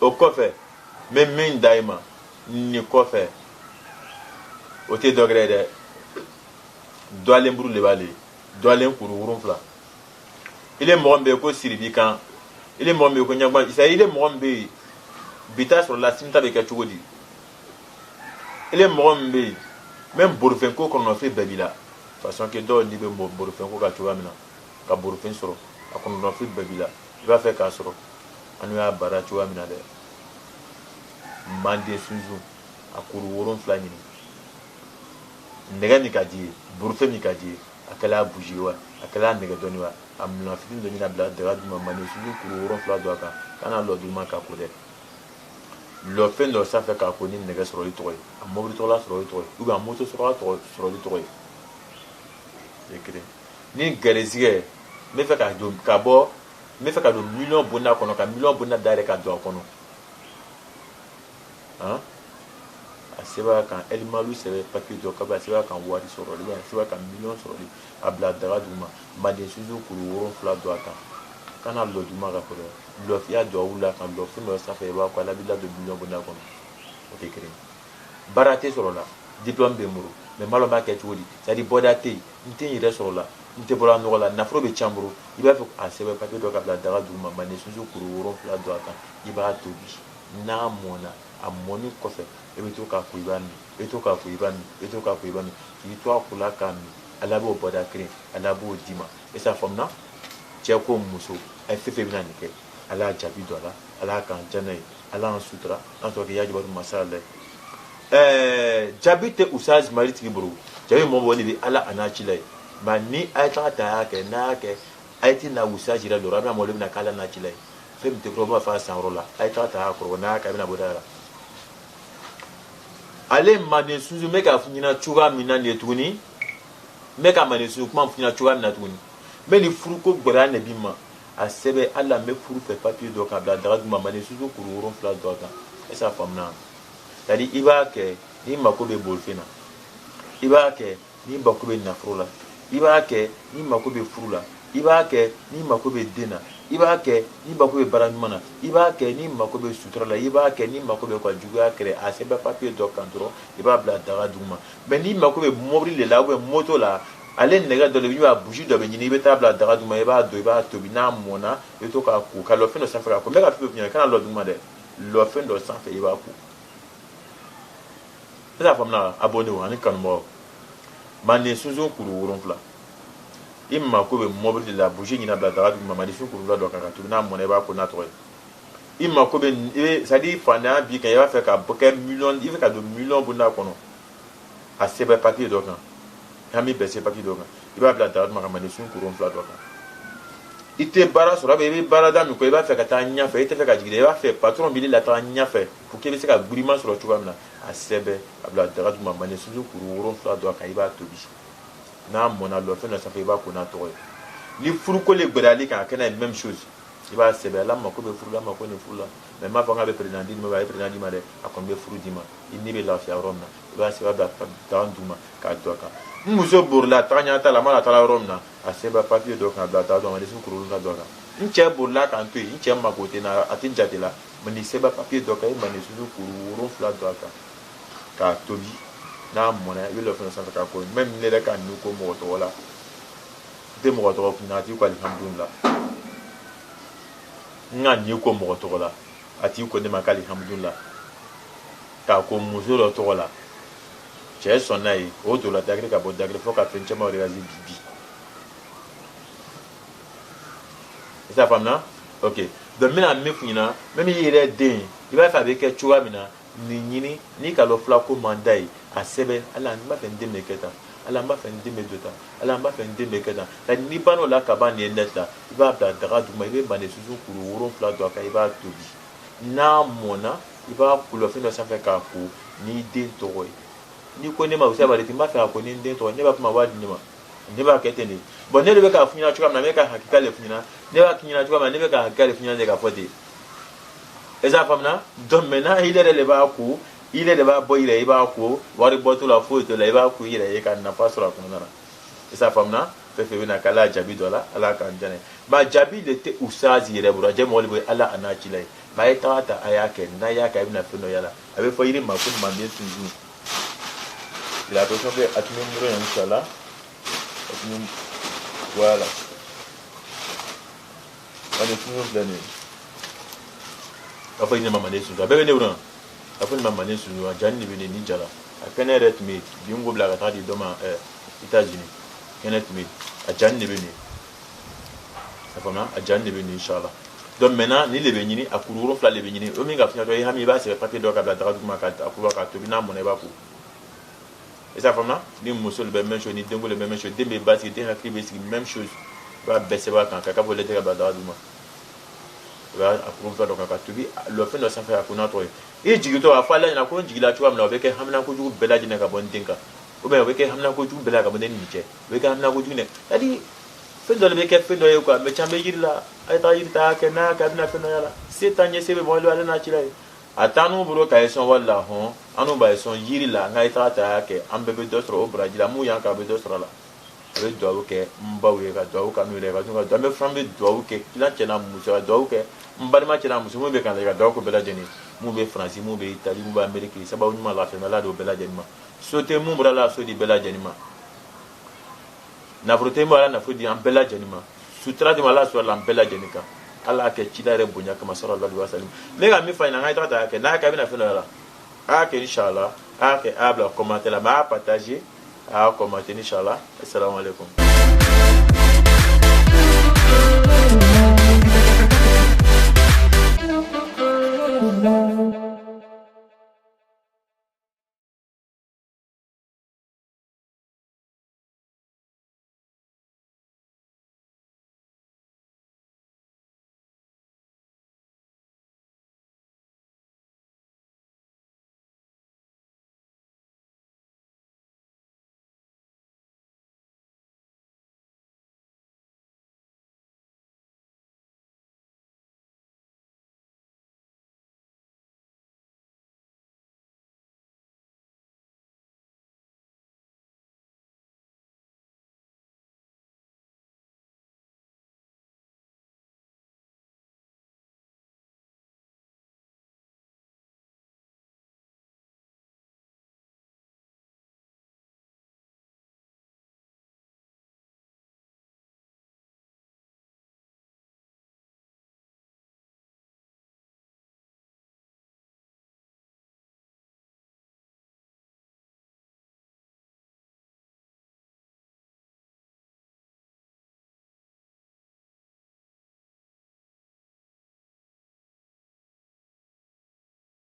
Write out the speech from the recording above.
O kɔfɛ, n bɛ min da i ma nin kɔfɛ, o tɛ dɔ wɛrɛ ye dɛ, duwalen buru de b'ale, duwalen kuru 7. Ile mɔgɔ min bɛ yen ko siri b'i kan, ile mɔgɔ min bɛ yen ko ɲagba, c'est ile mɔgɔ min bɛ yen bi ta sɔrɔ la, sini ta bɛ kɛ cogo di? Ile mɔgɔ min bɛ yen même borofɛn ko kɔnɔnafɛn bɛɛ b'i la, façon que dɔw n'i bɛ borofɛn ko kan cogoya min na ka borofɛn sɔrɔ, a kɔnɔnafɛn bɛɛ b'i la, i b'a fɛ k'a sɔrɔ. An y'a baara cogoya min na dɛ, manden sunsun a kuru 7 ɲini, nɛgɛ min ka di ye, borofɛn min ka di ye, a kɛla bougie wa, a kɛla nɛgɛ dɔɔni wa, a minɛn fitinin dɔ ɲini a bila daga duguma, manden sunsun kuru 7 don a kan, kana lɔ duguma k'a ko dɛ, lɔ fɛn dɔ sanfɛ k'a ko ni nɛgɛ sɔrɔli tɔgɔ ye, a mobili tɔgɔla sɔrɔli tɔgɔ ye, ou bien a moto sɔrɔla tɔgɔ sɔrɔli tɔgɔ ye. O kelen ni gɛrɛsigɛ, n bɛ fɛ ka don ka bɔ, n bɛ fɛ ka don miliyɔn bonda kɔnɔ, ka miliyɔn bonda dayɛlɛ ka don a kɔnɔ. Han, a sɛbɛn kan ɛlimalu sɛbɛn papiye dɔ kan, a sɛbɛn kan wari sɔrɔli, a sɛbɛn kan miliyɔn sɔrɔli, a bila daga duguma, manden sunsun kuru 7 don a kan, kana lɔ duguma ka kɔrɔ lɔ, i y'a duwawu la kan lɔ fɛn dɔ sanfɛ, i b'a ko ala b'i ladon miliyɔn bonda kɔnɔ. O tɛ kelen baara tɛ sɔrɔ la, diplôme bɛ n bolo, mais n b'a dɔn n b'a kɛ cogo di, c'est à dire bɔda tɛ yen, n tɛ n yɛrɛ sɔrɔ la, n tɛ bɔra nɔgɔ la, nafolo bɛ ca n bolo. I b'a fɛ a sɛbɛn papiye dɔ ka bila daga duguma, manden sunsun kuru 7 don a kan, i b'a tobi, n'a mɔnna, a mɔni kɔfɛ i bɛ to k'a ko i b'a min, i bɛ to k'a ko i b'a min, i bɛ to k'a ko i b'a min, k'i to a ko la k'a min, ala b'o bɔda kelen, ala b'o d'i ma. E s'a faamuya, cɛ ko muso, a ye fɛn fɛn bɛna nin kɛ, ala y'a jaabi don a la, ala k'an diya n'a ye, ala y'an sutura, an tɔgɔ kɛ yajibaru masa la. Jaabi tɛ usaz mali tigi bolo, jaabi mɔgɔ mɔgɔ de bɛ ala a n'a ci la ye. Nka ni a ye taga ta, a y'a kɛ, n'a y'a kɛ, a ye ti na usaz yɛrɛ dɔrɔn, a bɛna mɔgɔ bɛna k'ala n'a ci la ye, fɛn min tɛ kɔrɔ b'a fɔ a san yɔrɔ la, a ye taga ta a kɔrɔ, n'a y'a kɛ, a bɛna bɔ da la. Ale manden sunsun bɛ ka ɲina cogoya min na nin ye tuguni, n bɛ ka manden sunsun kuma ɲina cogoya min na tuguni, n bɛ nin furuko gɛlɛya de b'i ma, a sɛbɛn hali n bɛ furu fɛ papiye dɔ k'a bila daga duguma, manden sunsun kuru 7 don a kan. Est ce que a faamuna? C'est à dire i b'a kɛ n'i mako bɛ bolifɛn na, i b'a kɛ n'i mako bɛ nafolo la, i b'a kɛ n'i mako bɛ furu la, i b'a kɛ n'i mako bɛ den na, i b'a kɛ n'i mako bɛ baara ɲuman na, i b'a kɛ n'i mako bɛ sutura la, i b'a kɛ n'i mako bɛ ka juguya kɛlɛ, a sɛbɛn papiye dɔ kan dɔrɔn, i b'a bila daga duguma. Mais n'i mako bɛ mobili de la ou bien moto la, ale nɛgɛ dɔ de bɛ, i b'a bougie dɔ bɛ ɲini, i bɛ taa bila daga duguma, i b'a don, i b'a tobi, n'a mɔnna, i bɛ to k'a ko ka lɔ fɛn dɔ sanfɛ k'a ko. N bɛ ka fɛn fɛn f'i ɲɛna, kana lɔ duguma dɛ, lɔ fɛn dɔ sanfɛ i b'a ko. E t'a faamuya, abonné ani kanubagaw, manden sunsun kuru 7, i mako bɛ mobili de la, bougie ɲini a bila daga duguma, manden sunsun kuru 7 dɔ kan ka tobi, n'a mɔnna, i b'a ko n'a tɔgɔ ye. I mako bɛ, i bɛ, c'est à dire fantanya b'i kan, i b'a fɛ ka kɛ miliyɔn, i bɛ ka don miliyɔn bonda kɔnɔ, a sɛbɛn papiye dɔ kan, hami bɛɛ se papiye dɔ kan, i b'a bila daga duguma ka manden sunsun kuru 7 dɔ kan. I tɛ baara sɔrɔ, i bɛ baarada min kɔ, i b'a fɛ ka taa ɲɛfɛ, i tɛ fɛ ka jigin, i b'a fɛ patron b'i lataga ɲɛfɛ pour que i bɛ se ka giriman sɔrɔ cogoya min na, a sɛbɛn a bila daga duguma, manden sunsun kuru 7 dɔ kan, i b'a tobi, n'a mɔnna, lɔ fɛn dɔ sanfɛ, i b'a ko n'a tɔgɔ ye. Ni furuko le gɛlɛyali kan, a kɛ n'a ye même chose, i b'a sɛbɛn, ala mako bɛ furu la, mako ni furu la, mais n m'a fɔ k'a bɛ président d'i ma, a ye président d'i ma dɛ, a kɔni bɛ furu d'i ma, i ni bɛ lafiya yɔrɔ min na, i b'a sɛbɛn bila daga duguma k'a don a kan. N muso borila taga ɲɛ t'a la, a mana taara yɔrɔ min na, a sɛbɛn papiye dɔ kan, a bila daga duguma, manden kuru 7 don a kan. N cɛ borila k'an to yen, n cɛ mako tɛ n na, a tɛ n jate la, mais nin sɛbɛn papiye dɔ kan, i manden sunsun kuru 7 don a kan k'a tobi, n'a mɔnna, i bɛ lɔ fɛn dɔ sanfɛ k'a ko. Même ne yɛrɛ ka ninnu ko mɔgɔ tɔgɔ la, n tɛ mɔgɔ tɔgɔ kun na, a t'i ko alihamudulila, n ka nin ko mɔgɔ tɔgɔ la, a t'i ko ne ma k'alihamudulila, k'a ko muso dɔ tɔgɔ la, cɛ sɔnna ye, o donna dagiri ka bɔ dagiri fo ka fɛn caman réaliser bi bi. I t'a faamuya? Ok, donc n bɛna min f'u ɲɛna, même i yɛrɛ den, i b'a fɛ a bɛ kɛ cogoya min na, nin ɲini n'i ka lɔ fila ko man d'a ye, a sɛbɛn, ala n b'a fɛ n den bɛ kɛ tan, ala n b'a fɛ n den bɛ don tan, ala n b'a fɛ n den bɛ kɛ tan. Nka n'i bann'o la ka ban nin ye net la, i b'a bila daga duguma, i bɛ manden sunsun kuru 7 don a kan, i b'a tobi, n'a mɔnna, i b'a kulɔ fɛn dɔ sanfɛ k'a ko n'i den tɔgɔ ye. N'i ko ne ma Usa Bariti, n b'a fɛ k'a ko ni n den tɔgɔ ye, ne b'a fɔ ma b'a di ne ma, ne b'a kɛ ten de. Bon, ne de bɛ k'a f'i ɲɛna cogoya min na, ne bɛ ka hakika de f'i ɲɛna, ne b'a f'i ɲɛna cogoya min na, ne bɛ ka hakika de f'i ɲɛna de k'a fɔ ten. E y'a faamuya? Donc maintenant i yɛrɛ de b'a ko, i yɛrɛ de b'a bɔ i yɛrɛ, i b'a ko, wari bɔ t'o la, foyi t'o la, i b'a ko i yɛrɛ ye ka nafa sɔrɔ a kɔnɔna na. E y'a faamuya? Fɛn fɛn bɛ na k'ala jaabi dɔ la, ala k'an jɛnɛ. Ba jaabi de tɛ usazi yɛrɛ bolo, a jɛ mɔgɔ de bɛ ala a n'a ci la ye. Mais a ye taga ta, a y'a kɛ. N'a y'a kɛ, a bɛna fɛn dɔ y'a la. A bɛ fɔ yiri ma ko manden sunsun. Il a attention que a tun bɛ n bolo yan, inshallah. A tun bɛ, voilà, manden sunsun filɛ nin ye. A fɔ yiri ma manden sunsun, a bɛɛ bɛ ne bolo yan. A fɔ nin ma manden sunsun, a jani de bɛ nin ja la. A kɛnɛ yɛrɛ tun bɛ yen bi, n ko bila ka taa di dɔ ma États-Unis. Kɛnɛ tun bɛ yen, a jani de bɛ nin. A faamuya, a jani de bɛ nin, inshallah. Donc maintenant, nin de bɛ ɲini, a kuru 7 de bɛ ɲini. O min ka fiɲɛ i hami, i b'a sɛbɛn papier dɔ ka bila daga duguma, ka a kuru ka tobi. N'a mɔnna, i b'a ko. I s'a faamuya, ni muso de bɛ même chose, ni denko de bɛ même chose, den bɛ basigi, den hakili bɛ sigi, même chose. I b'a bɛɛ sɛbɛn a kan ka fɔ lɛtɛ ka bila daga duguma. I b'a a kuru 7 dɔ kan ka tobi lɔfɛn dɔ sanfɛ, a ko n'a tɔgɔ ye. I jigintɔ, a fɔ ala ɲɛna ko n jigila cogoya min na, o bɛ kɛ hamina kojugu bɛɛ lajɛlen ka bɔ n den kan, ou bien o bɛ kɛ hamina kojugu bɛɛ la ka bɔ ne ni nin cɛ, o bɛ kɛ hamina kojugu dɛ. C'est à dire, fɛn dɔ de bɛ kɛ fɛn dɔ ye quoi. Mais caman bɛ yiri la, a ye taa yiri ta kɛ, n'a y'a kɛ, a bɛna fɛn dɔ y'a la. Se t'an ɲɛ, se bɛ mɔgɔ ale n'a cira ye. A t'an n'u bolo k'a ye sɔn wali la hɔn, an n'u b'a ye sɔn yiri la. Nka a ye taga ta kɛ, an bɛɛ bɛ dɔ sɔrɔ o baraji la. Mun y'an kan, a bɛ dɔ sɔrɔ a la. A bɛ duwawu kɛ n baw ye, ka duwawu kɛ n'u yɛrɛ ka ka an bɛ fɛn bɛ duwawu kɛ kila cɛ n'a muso, ka duwawu kɛ n balima cɛ n'a muso, mun bɛ kan ka duwawu kɛ bɛɛ lajɛlen, mun bɛ Faransi, mun bɛ Itali, mun bɛ Ameriki. Sababu ɲuman lafiya ala don bɛɛ lajɛlen ma. So tɛ mun bɔra la, so di bɛɛ lajɛlen ma. Nafolo tɛ mun ala, nafolo di an bɛɛ lajɛlen ma. Sutura di ma, ala sɔrɔ la an bɛɛ lajɛlen kan. Ala y'a kɛ cida yɛrɛ bonya kama, sɔrɔ la wa salim. Ne ka min fɔ a ɲɛna, an ka taga ta kɛ. N'a y'a kɛ, a bɛna fɛn dɔ la. A y'a kɛ, inshallah. A y'a kɛ, a y'a bila commentaire la, mais a y'a partager, a y'a commenter, inshallah. Assalamu alaikum.